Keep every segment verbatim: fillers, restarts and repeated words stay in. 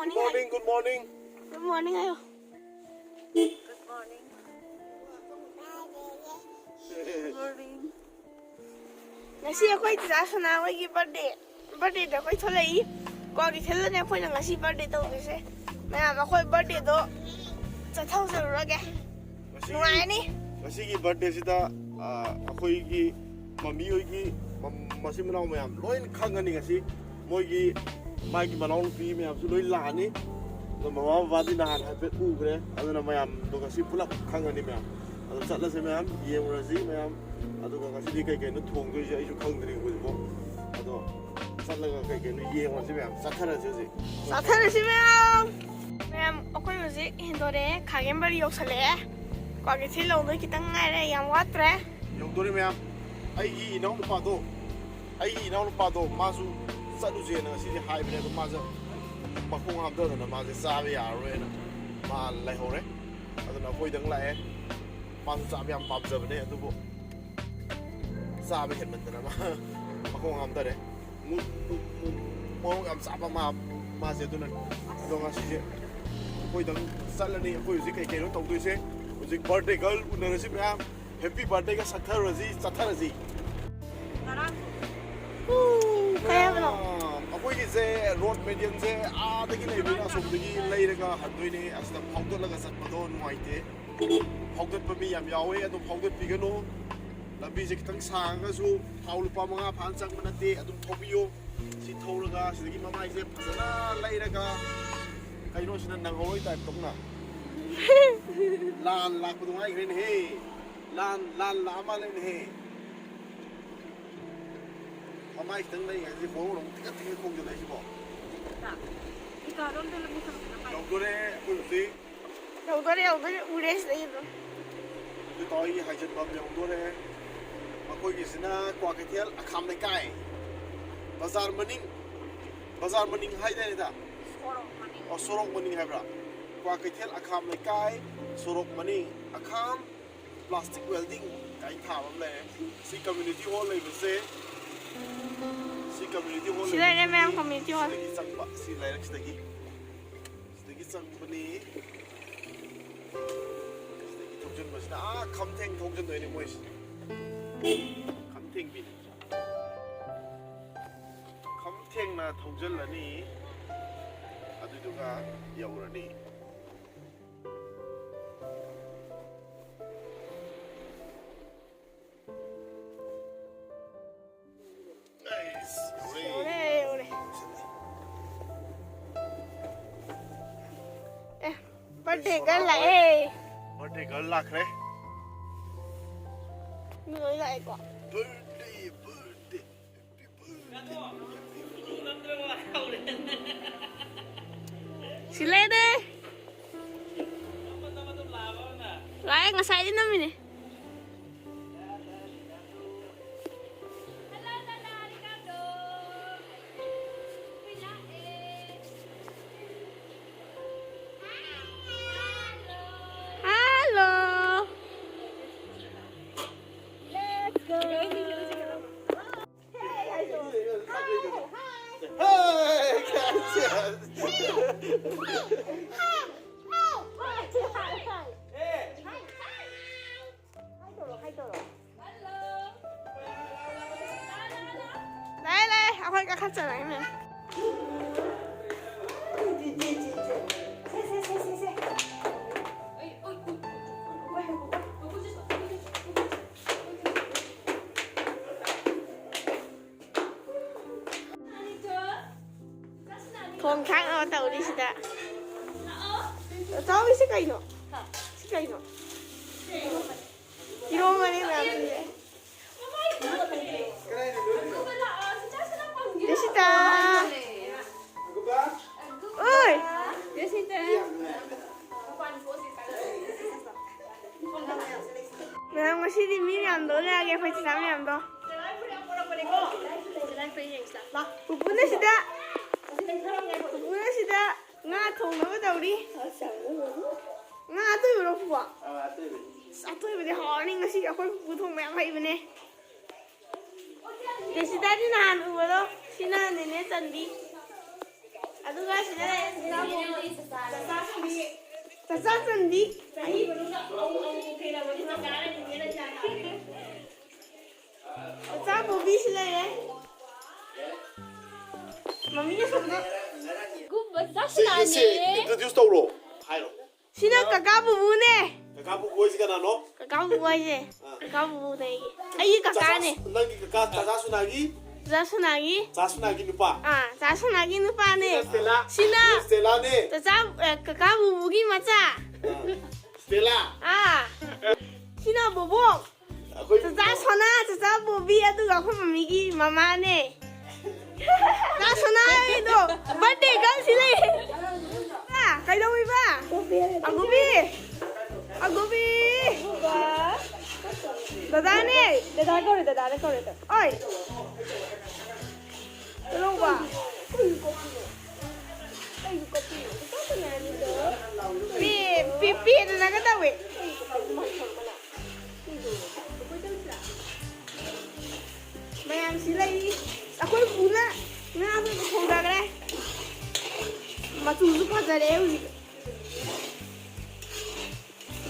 Good morning, good morning. Good morning ꯍꯥꯏꯌꯣ꯫ Good morning. Good morning. ꯉꯁꯤ ꯑꯩꯈꯣꯏ ꯆꯤꯆꯥ ꯁꯅꯥ ꯍꯣꯏꯒꯤ birthday꯫ Birthdayꯗ ꯑꯩꯈꯣꯏ ꯊꯣꯛꯂꯛꯏ꯫ ꯀ꯭ꯋꯥꯀꯩꯊꯦꯜꯗꯅꯦ ꯑꯩꯈꯣꯏꯅ ꯉꯁꯤ birthday ꯇꯧꯗꯣꯏꯁꯦ꯫ ꯃꯌꯥꯝ ꯑꯩꯈꯣꯏ birthdayꯗꯣ ꯆꯠꯊꯣꯛꯆꯔꯨꯔꯒꯦ꯫ ꯉꯁꯤꯒꯤ, ꯅꯨꯡꯉꯥꯏꯅꯤ꯫ ꯉꯁꯤꯒꯤ birthdayꯁꯤꯗ, ꯑ, ꯑꯩꯈꯣꯏꯒꯤ ꯃꯃꯤ ꯍꯣꯏꯒꯤ ꯃ-, ꯃꯆꯤꯟ ꯃꯅꯥꯎ ꯃꯌꯥꯝ ꯂꯣꯏꯅ ꯈꯪꯉꯅꯤ ꯉꯁꯤ꯫ ꯃꯣꯏꯒꯤ, ꯃꯥꯒꯤ ꯃꯅꯥꯎꯅꯨꯄꯤ ꯃꯌꯥꯝꯁꯨ ꯂꯣꯏ ꯂꯥꯛꯑꯅꯤ꯫ ꯑꯗꯣ ꯃꯃꯥ ꯕꯕꯥꯗꯤ ꯅꯍꯥꯟ ꯍꯥꯏꯐꯦꯠ ꯎꯈ꯭ꯔꯦ꯫ ꯑꯗꯨꯅ ꯃꯌꯥꯝꯗꯣ ꯉꯁꯤ ꯄꯨꯂꯞ ꯈꯪꯉꯅꯤ ꯃꯌꯥꯝ꯫ ꯑꯗꯣ ꯆꯠꯂꯁꯦ ꯃꯌꯥꯝ, ꯌꯦꯡꯉꯨꯔꯁꯤ ꯃꯌꯥꯝ꯫ ꯑꯗꯨꯒ ꯉꯁꯤꯗꯤ ꯀꯩ ꯀꯩꯅꯣ ꯊꯣꯡꯗꯣꯏꯁꯦ ꯑꯩꯁꯨ ꯈꯪꯗ꯭ꯔꯤ ꯍꯧꯖꯤꯛꯐꯥꯎ꯫ ꯑꯗꯣ ꯆꯠꯂꯒ ꯀꯩ ꯀꯩꯅꯣ ꯌꯦꯡꯉꯨꯔꯁꯤ ꯃꯌꯥꯝ꯫ ꯆꯠꯊꯔꯁꯤ ꯍꯧꯖꯤꯛ꯫ ꯆꯠꯊꯔꯁꯤ ꯃꯌꯥꯝ꯫ ꯃꯌꯥꯝ, ꯑꯩꯈꯣꯏ ꯍꯧꯖꯤꯛ ꯍꯦꯟꯗꯣꯔꯛꯑꯦ꯫ ꯈꯥꯒꯦꯝꯕꯔꯤ ꯌꯧꯁꯜꯂꯛꯑꯦ꯫ ꯀ꯭ꯋꯥꯀꯩꯊꯦꯜ ꯌꯧꯗꯣꯏ ꯈꯤꯇꯪ ꯉꯥꯏꯔꯦ, ꯌꯥꯝ ꯋꯥꯠꯇ꯭ꯔꯦ꯫ ꯌꯧꯗꯣꯔꯦ ꯃꯌꯥꯝ꯫ ꯑꯩꯒꯤ ꯏꯅꯥꯎꯅꯨꯄꯥꯗꯣ, ꯑꯩꯒꯤ ꯏꯅꯥꯎꯅꯨꯄꯥꯗꯣ ꯃꯥꯁꯨ ꯆꯠꯂꯨꯁꯦꯅ ꯉꯁꯤꯗꯤ ꯍꯥꯏꯕꯅꯦ, ꯑꯗꯣ ꯃꯥꯁꯦ ꯃꯈꯣꯡ ꯍꯥꯝꯊꯗꯅ ꯃꯥꯁꯦ ꯆꯥꯕ ꯌꯥꯔꯔꯣꯏꯅ ꯃꯥ ꯂꯩꯍꯧꯔꯦ꯫ ꯑꯗꯨꯅ ꯑꯩꯈꯣꯏꯗꯪ ꯂꯥꯛꯑꯦ꯫ ꯃꯥꯁꯨ ꯆꯥꯕ ꯌꯥꯝ ꯄꯥꯝꯖꯕꯅꯦ, ꯑꯗꯨꯕꯨ ꯆꯥꯕ ꯍꯦꯟꯃꯟꯗꯅ ꯃꯥ ꯃꯈꯣꯡ ꯍꯥꯝꯊꯔꯦ꯫ ꯃꯨ-, ꯃꯨ-, ꯃꯨ-, ꯃꯣꯔꯣꯛ ꯌꯥꯝ ꯆꯥꯕ ꯃꯥ, ꯃꯥꯁꯦ꯫ ꯑꯗꯨꯅ ꯑꯗꯣ ꯉꯁꯤꯁꯦ ꯑꯩꯈꯣꯏꯗꯪ ꯆꯠꯂꯅꯤ꯫ ꯑꯩꯈꯣꯏ ꯍꯧꯖꯤꯛ ꯀꯩ ꯀꯩꯅꯣ ꯇꯧꯗꯣꯏꯁꯦ? ꯍꯧꯖꯤꯛ birthday girl ꯎꯅꯔꯁꯤ ꯃꯌꯥꯝ꯫ Happy birthdayꯒ ꯁꯛꯊꯔꯨꯔꯁꯤ, ꯆꯠꯊꯔꯁꯤ꯫ ꯎ, ꯀꯩ ꯍꯥꯏꯕꯅꯣ? ꯑꯩꯈꯣꯏꯒꯤꯁꯦ road medianꯁꯦ ꯑꯥꯗꯒꯤ ꯂꯩꯕꯅꯤꯅ ꯑꯁꯣꯝꯗꯒꯤ ꯂꯩꯔꯒ ꯍꯟꯗꯣꯏꯅꯦ꯫ ꯑꯁꯤꯗ ꯐꯥꯎꯗꯠꯂꯒ ꯆꯠꯄꯗꯣ ꯅꯨꯡꯉꯥꯏꯇꯦ꯫ ꯐꯥꯎꯗꯠꯄ ꯃꯤ ꯌꯥꯝ ꯌꯥꯎꯋꯦ, ꯑꯗꯣ ꯐꯥꯎꯗꯠꯄꯤꯒꯅꯨ꯫ ꯂꯝꯕꯤꯁꯦ ꯈꯤꯇꯪ ꯁꯥꯡꯉꯒꯁꯨ ꯊꯥꯎ ꯂꯨꯄꯥ ꯃꯉꯥ ꯐꯥꯅ ꯆꯪꯕ ꯅꯠꯇꯦ, ꯑꯗꯨꯝ ꯊꯧꯕꯤꯌꯣ꯫ ꯁꯤ ꯊꯧꯔꯒ ꯁꯤꯗꯒꯤ ꯃꯃꯥꯏꯁꯦ ꯐꯖꯅ ꯂꯩꯔꯒ ꯀꯩꯅꯣꯁꯤꯅ ꯅꯪꯍꯧꯔꯣꯏ type ꯇꯧꯅ꯫ ꯂꯥꯟ ꯂꯥꯛꯄꯗꯣ ꯉꯥꯏꯈ꯭ꯔꯦꯅꯦꯍꯦ꯫ ꯂꯥꯟ, ꯂꯥꯟ ꯂꯥꯛꯑ ꯃꯥꯜꯂꯦꯅꯦꯍꯦ꯫ ꯃꯃꯥꯏ ꯈꯤꯇꯪ ꯂꯩꯔꯤꯉꯩꯁꯤꯗ ꯕꯣꯔꯣ ꯑꯃꯨꯛ ꯇꯤꯀꯠ ꯇꯤꯀꯠ ꯈꯣꯡꯖꯜꯂꯛꯏꯁꯤꯕꯣ꯫ ꯌꯧꯗꯣꯔꯦ ꯑꯩꯈꯣꯏ ꯍꯧꯖꯤꯛ꯫ ꯌꯧꯗꯣꯔꯦ, ꯌꯧꯗꯣꯔꯦ, ꯎꯔꯦ ꯁꯤꯗꯒꯤ ꯑꯗꯨꯝ꯫ ꯍꯧꯖꯤꯛ ꯇꯥꯎ ꯑꯩꯒꯤ ꯍꯥꯏꯖꯤꯟꯐꯝ ꯌꯧꯗꯣꯔꯦ꯫ ꯑꯩꯈꯣꯏꯒꯤꯁꯤꯅ ꯀ꯭ꯋꯥꯀꯩꯊꯦꯜ ꯑꯈꯥꯝ ꯂꯩꯀꯥꯏ꯫ ꯕꯖꯥꯔ ꯃꯅꯤꯡ, ꯕꯖꯥꯔ ꯃꯅꯤꯡ ꯍꯥꯏꯗꯥꯏꯅꯦ ꯏꯇꯥ? ꯁꯣꯔꯣꯛ ꯃꯅꯤꯡ꯫ ꯑꯣ, ꯁꯣꯔꯣꯛ ꯃꯅꯤꯡ ꯍꯥꯏꯕ꯭ꯔꯥ? ꯀ꯭ꯋꯥꯀꯩꯊꯦꯜ ꯑꯈꯥꯝ ꯂꯩꯀꯥꯏ, ꯁꯣꯔꯣꯛ ꯃꯅꯤꯡ, ꯑꯈꯥꯝ꯫ Plastic welding ꯀꯥꯏꯅ ꯊꯥꯕ ꯑꯃ ꯂꯩꯔꯦ꯫ ꯁꯤ community hall ꯂꯩꯕꯁꯦ, ꯁꯤ community hall ꯁꯤ ꯂꯩꯔꯦ ꯂꯩꯕꯁꯤꯗꯒꯤ ꯃꯌꯥꯝ, community hall꯫ ꯁꯤꯗꯒꯤ ꯆꯪꯕ, ꯁꯤ ꯂꯩꯔꯛꯁꯤꯗꯒꯤ꯫ ꯆꯪꯕꯅꯤ꯫ ꯁꯤꯗꯒꯤ ꯊꯧꯖꯤꯟꯕꯁꯤꯅ ꯑꯥ ꯈꯝꯊꯦꯡ ꯊꯧꯖꯤꯟꯗꯣꯏꯅꯤ ꯃꯣꯏꯁꯦ꯫ ꯈꯝꯊꯦꯡꯕꯤꯅꯤ꯫ ꯈꯝꯊꯦꯡꯅ ꯊꯧꯖꯤꯜꯂꯅꯤ꯫ ꯑꯗꯨꯗꯨꯒ ꯌꯧꯔꯅꯤ꯫ ꯑꯩꯁ, ꯌꯧꯔꯦ꯫ ꯌꯧꯔꯦ, ꯌꯧꯔꯦ꯫ ꯑꯦ, birthday girl ꯂꯥꯛꯑꯦ꯫ Birthday girl ꯂꯥꯛꯈ꯭ꯔꯦ꯫ ꯃꯤ ꯂꯣꯏ ꯂꯥꯛꯑꯦꯀꯣ꯫ Birthday, birthday, happy birthday, happy birthday꯫ ꯁꯤ ꯂꯩꯔꯦ꯫ ꯂꯥꯛꯑꯦ, ꯉꯁꯥꯏꯗꯤ ꯅꯝꯃꯤꯅꯦ꯫ Hello. Let's go. Hey, guys. ꯂꯥꯛꯑꯦ, ꯂꯥꯛꯑꯦ, ꯑꯩꯈꯣꯏ ꯀꯥꯈꯠꯆꯔꯛꯏꯅꯦ꯫ ꯊꯣꯡ ꯊꯥꯛꯅꯕ ꯇꯧꯔꯤꯁꯤꯗ꯫ ꯆꯥꯎꯏ, ꯁꯤ ꯀꯩꯅꯣ? ꯁꯤ ꯀꯩꯅꯣ? ꯏꯔꯣꯝꯕꯅꯤ ꯃꯌꯥꯝꯁꯤꯡꯁꯦ꯫ ꯖꯦꯁꯤꯇꯥ! ꯑꯣꯏ! ꯖꯦꯁꯤꯇꯥ! ꯃꯌꯥꯝ, ꯉꯁꯤꯗꯤ ꯃꯤ ꯃꯌꯥꯝꯗꯣ ꯂꯥꯛꯑꯒꯦ, ꯑꯩꯈꯣꯏ ꯆꯤꯆꯥ ꯃꯌꯥꯝꯗꯣ꯫ ꯄꯨꯄꯨꯅ ꯁꯤꯗ, ꯄꯨꯄꯨꯅ ꯁꯤꯗ ꯉꯥ ꯊꯣꯡꯅꯕ ꯇꯧꯔꯤ꯫ ꯉꯥ ꯑꯇꯣꯏꯕꯔꯣ, ꯄꯨꯄꯨ? ꯑꯥ, ꯑꯇꯣꯏꯕꯅꯤ꯫ ꯑꯁ, ꯑꯇꯣꯏꯕꯗꯤ ꯍꯥꯎꯔꯅꯤ ꯉꯁꯤ, ꯑꯩꯈꯣꯏ ꯄꯨꯄꯨ ꯊꯣꯡꯕ ꯌꯥꯝ ꯍꯩꯕꯅꯦ꯫ ꯖꯦꯁꯤꯇꯥꯗꯤ ꯅꯍꯥꯟ ꯎꯕꯗꯣ, ꯁꯤꯅ ꯅꯦꯅꯦ ꯆꯟꯕꯤ꯫ ꯑꯗꯨꯒ ꯁꯤꯗ ꯂꯩꯔꯦ, ꯁꯤꯗ ꯑꯃꯨꯛ ꯆꯥꯛꯆꯥ ꯆꯟꯕꯤ꯫ ꯆꯥꯛꯆꯥ ꯆꯟꯕꯤ꯫ ꯆꯍꯤ ꯃꯅꯨꯡꯗ ꯑꯃꯨꯛ ꯑꯃꯨꯛ ꯊꯦꯡꯅꯕꯅꯤ, ꯆꯥꯛꯆꯥ ꯆꯟꯕꯤ꯫ ꯆꯥꯛꯆꯥ ꯕꯣꯕꯤꯁꯨ ꯂꯩꯔꯦ꯫ ꯃꯃꯤꯅ ꯁꯣꯝꯗ꯫ ꯒꯨꯝꯕ ꯆꯥꯛ ꯁꯤ, ꯁꯤ ꯁꯤꯟꯅꯅꯤꯌꯦ꯫ Introduce ꯇꯧꯔꯣ꯫ ꯍꯥꯏꯔꯣ꯫ ꯁꯤꯅ ꯀꯀꯥ ꯕꯨꯕꯨꯅꯦ꯫ ꯀꯀꯥ ꯕꯨꯕꯨ ꯍꯥꯏꯁꯤ ꯀꯅꯥꯅꯣ? ꯀꯀꯥ ꯕꯨꯕꯨ ꯍꯥꯏꯁꯦ꯫ ꯑꯥ꯫ ꯀꯀꯥ ꯕꯨꯕꯨꯅꯦ ꯑꯩꯒꯤ꯫ ꯑꯩꯒꯤ ꯀꯀꯥꯅꯦ꯫ ꯆꯥꯆꯥ-, ꯅꯪꯒꯤ ꯀꯀꯥ ꯆꯥꯆꯥ ꯁꯨꯅꯥꯒꯤ? ꯆꯥꯆꯥ ꯁꯨꯅꯥꯒꯤ꯫ ꯆꯥꯆꯥ ꯁꯨꯅꯥꯒꯤ ꯅꯨꯄꯥ? ꯑꯥ, ꯆꯥꯆꯥ ꯁꯨꯅꯥꯒꯤ ꯅꯨꯄꯥꯅꯦ꯫ ꯁꯤꯅ ꯁ꯭ꯇꯦꯂꯥ? ꯁꯤꯅ ꯁꯤꯅ ꯁ꯭ꯇꯦꯂꯥꯅꯦ꯫ ꯆꯥꯆꯥ, ꯑꯦ, ꯀꯀꯥ ꯕꯨꯕꯨꯒꯤ ꯃꯆꯥ꯫ ꯑꯥ꯫ ꯁ꯭ꯇꯦꯂꯥ? ꯑꯥ꯫ ꯁꯤꯅ ꯕꯣꯕꯣꯛ꯫ ꯑꯩꯈꯣꯏ ꯆꯥꯆꯥ ꯁꯣꯅꯥ, ꯆꯥꯆꯥ ꯕꯣꯕꯤ, ꯑꯗꯨꯒ ꯑꯩꯈꯣꯏ ꯃꯃꯤꯒꯤ ꯃꯃꯥꯅꯦ꯫ ꯆꯥꯆꯥ ꯁꯣꯅꯥ ꯍꯥꯏꯗꯣ birthday girl ꯁꯤ ꯂꯩ꯫ ꯑꯥ, ꯀꯩꯗꯧꯔꯤꯕ? ꯑꯒꯣꯕꯤ, ꯑꯒꯣꯕꯤ꯫ ꯗꯗꯥꯅꯦ꯫ ꯗꯗꯥ ꯀꯧꯔꯦ, ꯗꯗꯥꯅꯦ ꯀꯧꯔꯦ꯫ ꯑꯣꯏ꯫ ꯀꯩꯗꯧꯕ? ꯄꯦ-, ꯄꯦ-, ꯄꯦꯗꯅꯒ ꯇꯧꯋꯦ꯫ ꯃꯌꯥꯝꯁꯤ ꯂꯩꯔꯤ꯫ ꯑꯩꯈꯣꯏ ꯄꯨꯅ ꯉꯥꯗꯨ ꯊꯣꯡꯊꯈ꯭ꯔꯦ꯫ ꯃꯆꯨꯁꯨ ꯐꯖꯔꯦ ꯍꯧꯖꯤꯛ꯫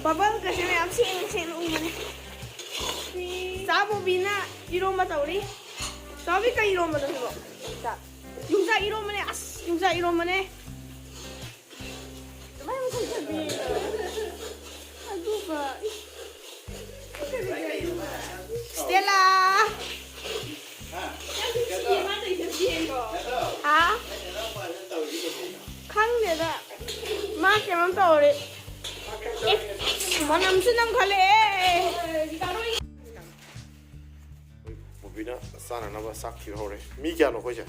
Bubbleꯒꯁꯦ ꯃꯌꯥꯝ ꯁꯦꯡꯅ ꯁꯦꯡꯅ ꯎꯕꯅꯦ꯫ ꯆꯥ ꯕꯣꯕꯤꯅ ꯏꯔꯣꯝꯕ ꯇꯧꯔꯤ꯫ ꯆꯥꯕꯤ ꯀꯩ ꯏꯔꯣꯝꯕꯅꯣ ꯁꯤꯕꯣ? ꯌꯣꯡꯆꯥꯛ꯫ ꯌꯣꯡꯆꯥꯛ ꯏꯔꯣꯝꯕꯅꯦ꯫ ꯑꯁ, ꯌꯣꯡꯆꯥꯛ ꯏꯔꯣꯝꯕꯅꯦ꯫ ꯀꯃꯥꯏꯅ ꯃꯁꯛ ꯐꯖꯩꯅꯣ? ꯑꯗꯨꯒ, ꯏꯁ, ꯁ꯭ꯇꯦꯂꯥ! ꯍꯥ? ꯈꯪꯗꯦꯗ꯫ ꯃꯥ ꯀꯩꯅꯣꯝ ꯇꯧꯔꯦ꯫ ꯑꯦ, ꯃꯅꯝꯁꯨ ꯅꯝꯈꯠꯂꯛꯑꯦ꯫ ꯕꯣꯕꯤꯅ ꯆꯥꯅꯅꯕ ꯆꯥꯛ ꯊꯤꯕ ꯍꯧꯔꯦ꯫ ꯃꯤ ꯀꯌꯥꯅꯣ ꯑꯩꯈꯣꯏꯁꯦ?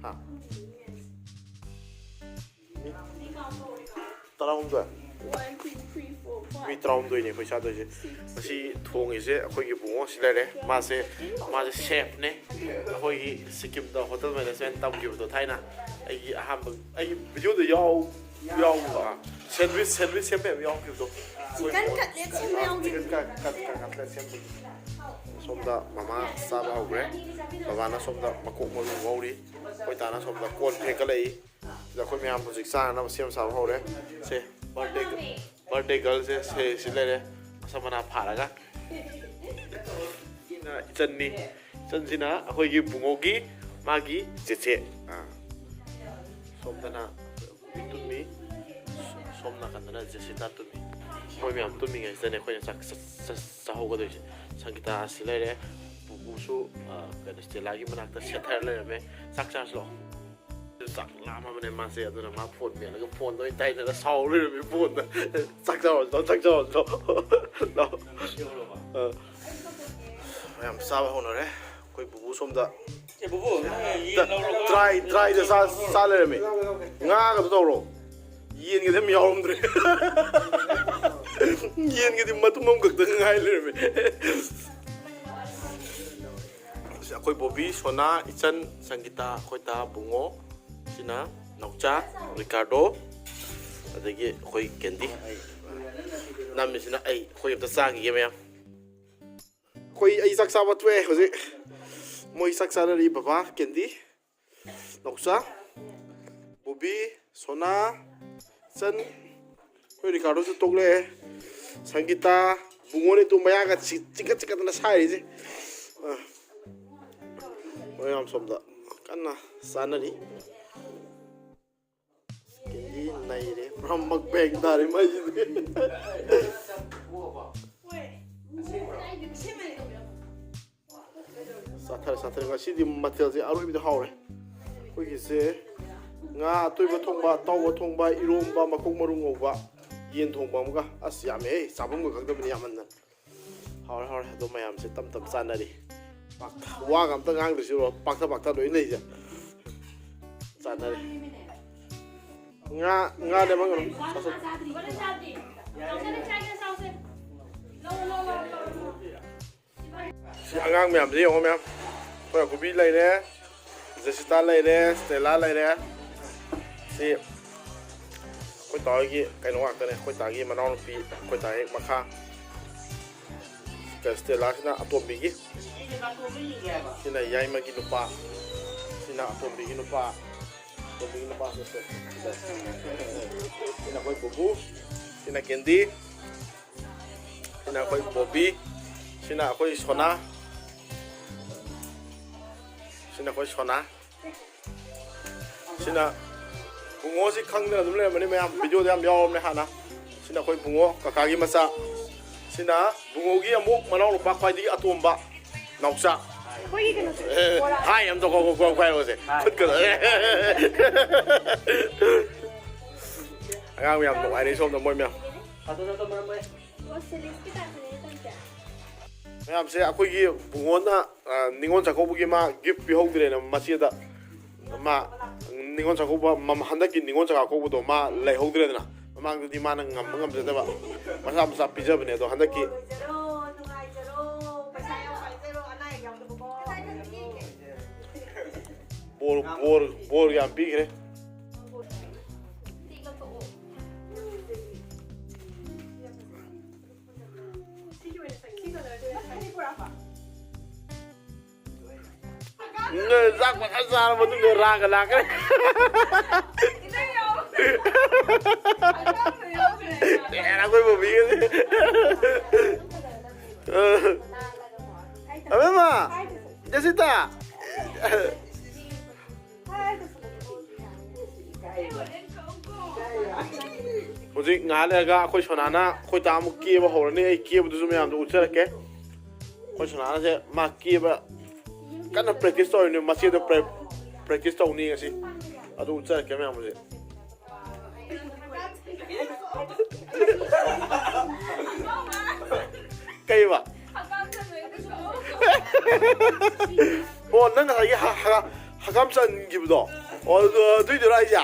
ꯍꯥ? ꯃꯤ ꯇꯔꯥꯍꯨꯝꯗꯣꯏ? One, two, three, four, five. ꯃꯤ ꯇꯔꯥꯍꯨꯝꯗꯣꯏꯅꯦ ꯑꯩꯈꯣꯏ ꯆꯥꯗꯣꯏꯁꯦ꯫ ꯉꯁꯤ ꯊꯣꯡꯉꯤꯁꯦ ꯑꯩꯈꯣꯏꯒꯤ ꯏꯕꯨꯡꯉꯣ ꯁꯤ ꯂꯩꯔꯦ꯫ ꯃꯥꯁꯦ, ꯃꯥꯁꯦ chefꯅꯦ꯫ ꯑꯩꯈꯣꯏꯒꯤ ꯁꯤꯛꯀꯤꯝꯗ hotel management ꯇꯝꯈꯤꯕꯗꯣ ꯊꯥꯏꯅ꯫ ꯑꯩꯒꯤ ꯑꯍꯥꯟꯕ, ꯑꯩꯒꯤ videoꯗ ꯌꯥꯎ-, ꯌꯥꯎꯕ꯫ Sandwich, sandwich ꯁꯦꯝꯕ ꯌꯥꯝ ꯌꯥꯎꯈꯤꯕꯗꯣ꯫ Chicken cutlet ꯁꯦꯝꯕ ꯌꯥꯎꯈꯤꯕꯗꯣ꯫ Chicken cut-, cut-, cut-, cutlet ꯁꯦꯝꯕꯗꯣ꯫ ꯁꯣꯝꯗ ꯃꯃꯥ ꯆꯥꯕ ꯍꯧꯈ꯭ꯔꯦ꯫ ꯕꯕꯥꯅ ꯁꯣꯝꯗ ꯃꯀꯣꯛ ꯃꯔꯨ ꯉꯧꯔꯤ꯫ ꯑꯩꯈꯣꯏ ꯇꯥꯅ ꯁꯣꯝꯗ ꯀꯣꯟ ꯐꯦꯡꯒꯠꯂꯛꯏ꯫ ꯁꯤꯗ ꯑꯩꯈꯣꯏ ꯃꯌꯥꯝ ꯍꯧꯖꯤꯛ ꯆꯥꯅꯅꯕ ꯁꯦꯝ ꯁꯥꯕ ꯍꯧꯔꯦ꯫ ꯁꯦ, ꯕꯥꯔꯗꯦ ꯕꯥꯔꯗꯦ ꯒꯔꯜꯁꯦ ꯁꯦ ꯁꯤ ꯂꯩꯔꯦ꯫ ꯃꯁꯝ ꯃꯅꯥ ꯐꯥꯔꯒ꯫ ꯁꯤꯅ ꯏꯆꯟꯅꯤ꯫ ꯏꯆꯟꯁꯤꯅ ꯑꯩꯈꯣꯏꯒꯤ ꯕꯨꯡꯉꯣꯒꯤ ꯃꯥꯒꯤ ꯆꯦꯆꯦ꯫ ꯑꯥ꯫ ꯁꯣꯝꯗꯅ ꯇꯨꯝꯃꯤ꯫ ꯁꯣꯝ ꯅꯥꯀꯟꯗꯅ ꯖꯦꯁꯤꯇꯥ ꯇꯨꯝꯃꯤ꯫ ꯃꯣꯏ ꯃꯌꯥꯝ ꯇꯨꯝꯃꯤꯉꯩꯁꯤꯗꯅꯦ ꯑꯩꯈꯣꯏꯅ ꯆꯥꯛ ꯆ-, ꯆ-, ꯆꯥꯍꯧꯒꯗꯣꯏꯁꯦ꯫ ꯁꯪꯒꯤꯇꯥ ꯑꯁꯤ ꯂꯩꯔꯦ꯫ ꯄꯨꯄꯨꯁꯨ, ꯑ, ꯀꯩꯅꯣ, ꯁ꯭ꯇꯦꯂꯥꯒꯤ ꯃꯅꯥꯛꯇ ꯁꯦꯠꯊꯔ ꯂꯩꯔꯝꯃꯦ꯫ ꯆꯥꯛ ꯆꯥꯔꯁꯤ ꯂꯥꯛꯑꯣ꯫ ꯆꯥꯛ ꯂꯥꯝꯃꯕꯅꯦ ꯃꯥꯁꯦ, ꯑꯗꯨꯅ ꯃꯥ ꯐꯣꯟ ꯃꯦꯠꯂꯒ ꯐꯣꯟꯗ ꯑꯣꯏꯅ ꯇꯥꯏꯅꯔ ꯁꯥꯎ ꯂꯩꯔꯝꯃꯤ ꯐꯣꯟꯗ꯫ ꯆꯥꯛ ꯆꯥꯔꯁꯤ ꯂꯥꯛꯑꯣ, ꯆꯥꯛ ꯆꯥꯔꯁꯤ ꯂꯥꯛꯑꯣ꯫ ꯂꯥꯛꯑꯣ꯫ ꯑ꯫ ꯃꯌꯥꯝ ꯆꯥꯕ ꯍꯧꯅꯔꯦ꯫ ꯑꯩꯈꯣꯏ ꯄꯨꯄꯨ ꯁꯣꯝꯗ ꯑꯦ, ꯕꯨꯕꯨ, ꯅꯪ ꯌꯦꯟ ꯂꯧꯔꯒ ꯇ꯭ꯔꯥꯏ, ꯇ꯭ꯔꯥꯏꯗ ꯆꯥ, ꯆꯥ ꯂꯩꯔꯝꯃꯦ꯫ ꯉꯥꯒꯗꯣ ꯇꯧꯔꯣ꯫ ꯌꯦꯟꯒꯗꯤ ꯑꯝ ꯌꯥꯎꯔꯝꯗ꯭ꯔꯦ꯫ ꯌꯦꯟꯒꯗꯤ ꯃꯇꯨꯝ ꯑꯃꯈꯛꯇꯪ ꯉꯥꯏ ꯂꯩꯔꯝꯃꯦ꯫ ꯑꯁ, ꯑꯩꯈꯣꯏ ꯕꯣꯕꯤ, ꯁꯣꯅꯥ, ꯏꯆꯟ, ꯁꯪꯒꯤꯇꯥ, ꯑꯩꯈꯣꯏ ꯇꯥ, ꯕꯨꯡꯉꯣ, ꯁꯤꯅ ꯅꯥꯎꯆꯥ, ꯔꯤꯀꯥꯔꯗꯣ, ꯑꯗꯒꯤ ꯑꯩꯈꯣꯏ ꯀꯦꯟꯗꯤ꯫ ꯅꯝꯃꯤꯁꯤꯅ ꯑꯩ, ꯑꯩꯈꯣꯏ ꯑꯝꯇ ꯆꯥꯈꯤꯒꯦ ꯃꯌꯥꯝ꯫ ꯑꯩꯈꯣꯏ, ꯑꯩ ꯆꯥꯛ ꯆꯥꯕ ꯇꯣꯛꯑꯦ ꯍꯧꯖꯤꯛ꯫ ꯃꯣꯏ ꯆꯥꯛ ꯆꯥꯅꯔꯤ, ꯕꯕꯥ, ꯀꯦꯟꯗꯤ, ꯅꯥꯎꯆꯥ, ꯕꯣꯕꯤ, ꯁꯣꯅꯥ, ꯆꯟ, ꯑꯩꯈꯣꯏ ꯔꯤꯀꯥꯔꯗꯣꯁꯨ ꯇꯣꯛꯂꯛꯑꯦ꯫ ꯁꯪꯒꯤꯇꯥ, ꯕꯨꯡꯉꯣꯅꯤ ꯇꯨ ꯃꯌꯥꯒ ꯆꯤ-, ꯆꯤꯛꯀꯠ ꯆꯤꯛꯀꯠꯇꯅ ꯁꯥꯏꯔꯤꯁꯦ꯫ ꯑ, ꯃꯣꯏ ꯃꯌꯥꯝ ꯁꯣꯝꯗ ꯀꯟꯅ ꯆꯥꯅꯔꯤ꯫ ꯀꯦꯟꯗꯤ ꯅꯩꯔꯦ꯫ ꯄꯨꯔꯥ ꯃꯛꯕꯦꯡ ꯇꯥꯔꯦ ꯃꯥꯏꯁꯤꯗꯤ꯫ ꯆꯥꯊꯔꯦ, ꯆꯥꯊꯔꯦ꯫ ꯉꯁꯤꯗꯤ ꯃꯊꯦꯜꯁꯦ ꯑꯔꯣꯏꯕꯤꯗ ꯍꯥꯎꯔꯦ꯫ ꯑꯩꯈꯣꯏꯒꯤꯁꯦ ꯉꯥ ꯑꯇꯣꯏꯕ ꯊꯣꯡꯕ, ꯑꯇꯥꯎꯕ ꯊꯣꯡꯕ, ꯏꯔꯣꯝꯕ, ꯃꯀꯣꯛ ꯃꯔꯨ ꯉꯧꯕ, ꯌꯦꯟ ꯊꯣꯡꯕ ꯑꯃꯒ꯫ ꯑꯁ, ꯌꯥꯝꯃꯦꯍꯦ꯫ ꯆꯥꯐꯝꯒ ꯈꯪꯗꯕꯅꯤ ꯌꯥꯝꯃꯟꯗꯅ꯫ ꯍꯥꯎꯔꯦ, ꯍꯥꯎꯔꯦ꯫ ꯑꯗꯣ ꯃꯌꯥꯝꯁꯦ ꯇꯞ ꯇꯞ ꯆꯥꯅꯔꯤ꯫ ꯄꯥꯛ-, ꯋꯥꯒ ꯑꯝꯇ ꯉꯥꯡꯗ꯭ꯔꯤꯁꯤꯔꯣ? ꯄꯥꯛꯊ ꯄꯥꯛꯊ ꯂꯣꯏ ꯂꯩꯁꯦ꯫ ꯆꯥꯅꯔꯤ꯫ ꯉꯥ, ꯉꯥꯅꯦ ꯑꯃ ꯉꯥꯅꯨ꯫ ꯆꯥꯊꯣꯛ-, ꯁꯤ ꯑꯉꯥꯡ ꯃꯌꯥꯝꯁꯦ ꯌꯦꯡꯉꯣ ꯃꯌꯥꯝ꯫ ꯑꯩꯈꯣꯏ ꯑꯀꯨꯕꯤ ꯂꯩꯔꯦ, ꯖꯦꯁꯤꯇꯥ ꯂꯩꯔꯦ, ꯁ꯭ꯇꯦꯂꯥ ꯂꯩꯔꯦ꯫ ꯁꯤ ꯑꯩꯈꯣꯏ ꯇꯥ ꯍꯣꯏꯒꯤ ꯀꯩꯅꯣ ꯉꯥꯛꯇꯅꯦ, ꯑꯩꯈꯣꯏ ꯇꯥꯒꯤ ꯃꯅꯥꯎꯅꯨꯄꯤ, ꯑꯩꯈꯣꯏ ꯇꯥ ꯍꯦꯛ ꯃꯈꯥ꯫ ꯁ꯭ꯇꯦꯂꯥꯁꯤꯅ ꯑꯇꯣꯝꯕꯤꯒꯤ, ꯁꯤꯅ ꯌꯥꯏꯃꯒꯤ ꯅꯨꯄꯥ, ꯁꯤꯅ ꯑꯇꯣꯝꯕꯤꯒꯤ ꯅꯨꯄꯥ, ꯑꯇꯣꯝꯕꯤꯒꯤ ꯅꯨꯄꯥ ꯁꯤꯁꯦ꯫ ꯁꯤꯅ ꯑꯩꯈꯣꯏ ꯕꯨꯕꯨ, ꯁꯤꯅ ꯀꯦꯟꯗꯤ, ꯁꯤꯅ ꯑꯩꯈꯣꯏ ꯕꯣꯕꯤ, ꯁꯤꯅ ꯑꯩꯈꯣꯏ ꯁꯣꯅꯥ, ꯁꯤꯅ ꯑꯩꯈꯣꯏ ꯁꯣꯅꯥ꯫ ꯁꯤꯅ ꯕꯨꯡꯉꯣꯁꯤ ꯈꯪꯗꯅ ꯑꯗꯨꯝ ꯂꯩꯔꯝꯃꯅꯤ ꯃꯌꯥꯝ, ꯚꯤꯗꯤꯑꯣꯗ ꯌꯥꯝ ꯌꯥꯎꯔꯕꯅꯦ ꯍꯥꯟꯅ꯫ ꯁꯤꯅ ꯑꯩꯈꯣꯏ ꯕꯨꯡꯉꯣ, ꯀꯀꯥꯒꯤ ꯃꯆꯥ꯫ ꯁꯤꯅ ꯕꯨꯡꯉꯣꯒꯤ ꯑꯃꯨꯛ ꯃꯅꯥꯎ ꯅꯨꯄꯥ ꯈ꯭ꯋꯥꯏꯗꯒꯤ ꯑꯇꯣꯝꯕ ꯅꯥꯎꯆꯥ꯫ ꯑꯩꯈꯣꯏꯒꯤ ꯀꯩꯅꯣꯁꯦ, ꯑꯦ, ꯕꯣꯔꯥ꯫ ꯍꯥꯏ ꯑꯝꯇ ꯀꯣ, ꯀꯣ, ꯀꯣ, ꯍꯥꯏꯔꯣꯁꯦ꯫ ꯍꯥꯏ꯫ ꯈꯨꯠꯀꯗꯣ꯫ ꯑꯉꯥꯡ ꯃꯌꯥꯝ ꯅꯨꯡꯉꯥꯏꯔꯦ ꯁꯣꯝꯗ ꯃꯣꯏ ꯃꯌꯥꯝ꯫ ꯑꯣ, ꯁꯤꯂꯤꯁꯀꯤ ꯇꯥꯏꯞꯇꯅꯦ ꯇꯧꯔꯤꯁꯦ꯫ ꯃꯌꯥꯝꯁꯦ ꯑꯩꯈꯣꯏꯒꯤ ꯕꯨꯡꯉꯣꯅ, ꯑ, ꯅꯤꯉꯣꯜ ꯆꯥꯛꯀꯧꯕꯒꯤ ꯃꯥ ꯒꯤꯐ ꯄꯤꯍꯧꯗ꯭ꯔꯦꯅ ꯃꯆꯦꯗ꯫ ꯃꯥ ꯅꯤꯉꯣꯜ ꯆꯥꯛꯀꯧꯕ, ꯃꯃ-, ꯍꯟꯗꯛꯀꯤ ꯅꯤꯉꯣꯜ ꯆꯥꯛꯀꯧꯕꯗꯣ ꯃꯥ ꯂꯩꯍꯧꯗ꯭ꯔꯦꯗꯅ꯫ ꯃꯃꯥꯡꯗꯗꯤ ꯃꯥꯅ ꯉꯝꯕ ꯉꯝꯖꯗꯕ ꯃꯆꯥ ꯃꯆꯥ ꯄꯤꯖꯕꯅꯦ, ꯑꯗꯣ ꯍꯟꯗꯛꯀꯤ ꯑꯣꯏꯖꯔꯣ, ꯅꯨꯡꯉꯥꯏꯖꯔꯣ, ꯄꯩꯁꯥ ꯌꯥꯝ ꯄꯥꯏꯖꯔꯣ, ꯑꯅꯥ ꯑꯌꯦꯛ ꯌꯥꯎꯗꯕꯀꯣ꯫ ꯕꯣꯔ, ꯕꯣꯔ, ꯕꯣꯔ ꯌꯥꯝ ꯄꯤꯈ꯭ꯔꯦ꯫ ꯁꯤꯒꯤ ꯑꯣꯏꯅ ꯁꯤ ꯀꯂꯔꯁꯦ ꯄꯨꯔꯛꯄ꯫ ꯅꯣꯏ ꯆꯥꯛ ꯐꯖꯅ ꯆꯥꯔ ꯃꯇꯨꯡꯗ ꯔꯥꯒ ꯂꯥꯛꯈ꯭ꯔꯦ꯫ ꯑꯦ, ꯑꯩꯈꯣꯏ ꯃꯨꯚꯤꯒꯁꯦ꯫ ꯑꯕꯦꯝꯃ, ꯖꯦꯁꯤꯇꯥ꯫ ꯍꯧꯖꯤꯛ ꯉꯥꯏꯍꯥꯛ ꯂꯩꯔꯒ ꯑꯩꯈꯣꯏ ꯁꯣꯅꯥꯅ ꯑꯩꯈꯣꯏ ꯗꯥ ꯑꯃꯨꯛ ꯀꯦꯕ ꯍꯧꯔꯅꯤ꯫ ꯑꯩ ꯀꯦꯕꯗꯨꯁꯨ ꯃꯌꯥꯝꯗ ꯎꯠꯆꯔꯛꯀꯦ꯫ ꯑꯩꯈꯣꯏ ꯁꯣꯅꯥꯅꯁꯦ ꯃꯥ ꯀꯦꯕ ꯀꯟꯅ ꯄ꯭ꯔꯦꯛꯇꯤꯁ ꯇꯧꯔꯤꯅꯦ꯫ ꯃꯆꯦꯗ ꯄ꯭ꯔꯦꯛ-, ꯄ꯭ꯔꯦꯛꯇꯤꯁ ꯇꯧꯅꯤ ꯉꯁꯤ꯫ ꯑꯗꯨ ꯎꯠꯆꯔꯛꯀꯦ ꯃꯌꯥꯝ ꯍꯧꯖꯤꯛ꯫ ꯀꯩꯕ? ꯑꯣ, ꯅꯪ ꯉꯁꯥꯏꯒꯤ ꯍ-, ꯍ-, ꯍꯀꯥꯝ ꯆꯟꯈꯤꯕꯗꯣ? ꯑꯣ, ꯑꯗꯨ, ꯑꯗꯨꯏꯗꯨꯔꯣ ꯍꯥꯏꯁꯦ?